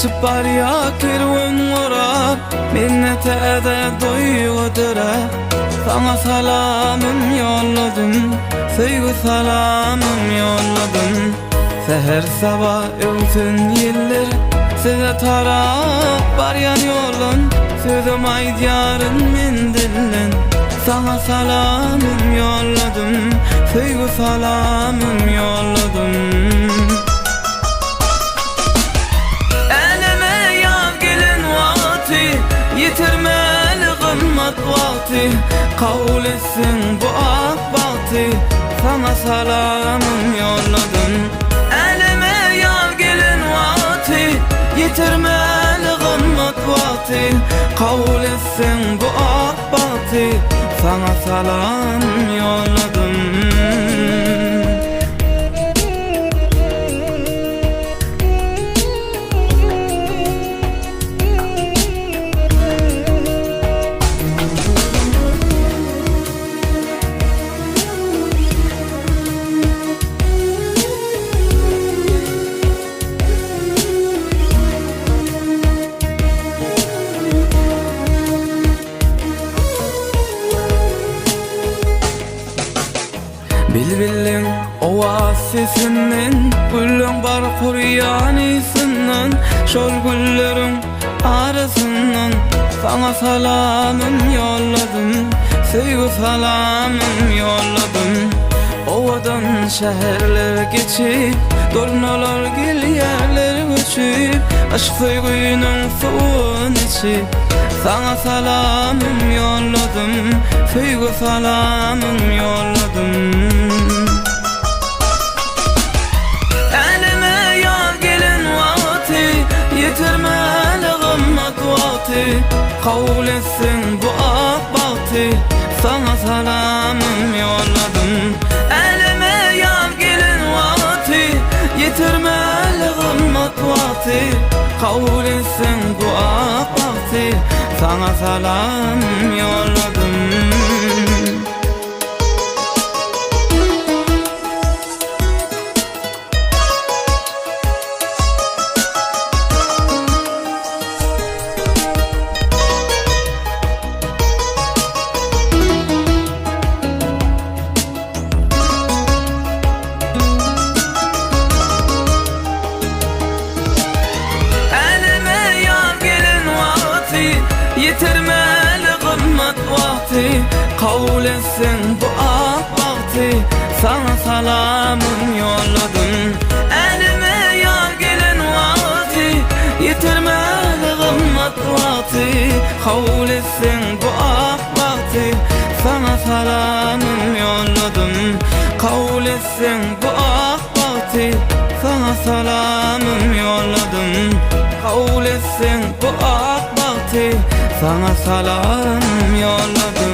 Geçip barýa kerwen gorap, Mende täze duýgy döräp. Saňa salamym ýolladym, Söýgi salamym ýolladym. Säher saba öwsen ýeller, Size tarap barýan ýoldan, Sözüm aýdýaryn men dilden. Saňa salamym ýolladym, Söýgi salamym ýolladym. Äleme ýaz gelen wagty, Ýitirmeli gymmat wagty, Kabul etseň bu ak bagty, Saňa salamym ýolladym. Äleme ýaz gelen wagty, Ýitirmeli gymmat wagty, Kabul etseň bu ak bagty, Saňa salam ýolladym. Bilbiliň owaz sesinden, Gülleň bark urýan ysyndan, Şol gülleriň arasyndan Saňa salamym ýolladym, Söýgi salamym ýolladym. Owadan şäherler geçip, Durnalar gelýärler göçüp, Yşk söýgüniň suwun içip, Saňa salamym ýolladym, Söýgi salamym ýolladym. Äleme ýaz gelen wagty, Ýitirmäli gymmat wagty, Kabul etseň bu ak bagty, Saňa salamym ýolladym. Äleme ýaz gelen wagty, Ýitirmäli gymmat wagty, Kabul etseň bu ak bagty, Saňa salam ýolladym. Äleme ýaz gelen wagty, Ýitirmeli gymmat wagty, Kabul etseň bu ak bagty, Saňa salamym ýolladym. Äleme ýaz gelen wagty, Ýitirmeli gymmat wagty, Kabul etseň bu ak bagty, Saňa salamym ýolladym. Kabul etseň bu ak bagty, Saňa salamym ýolladym. Kabul etseň bu ak bagty, Saňa salamym ýolladym.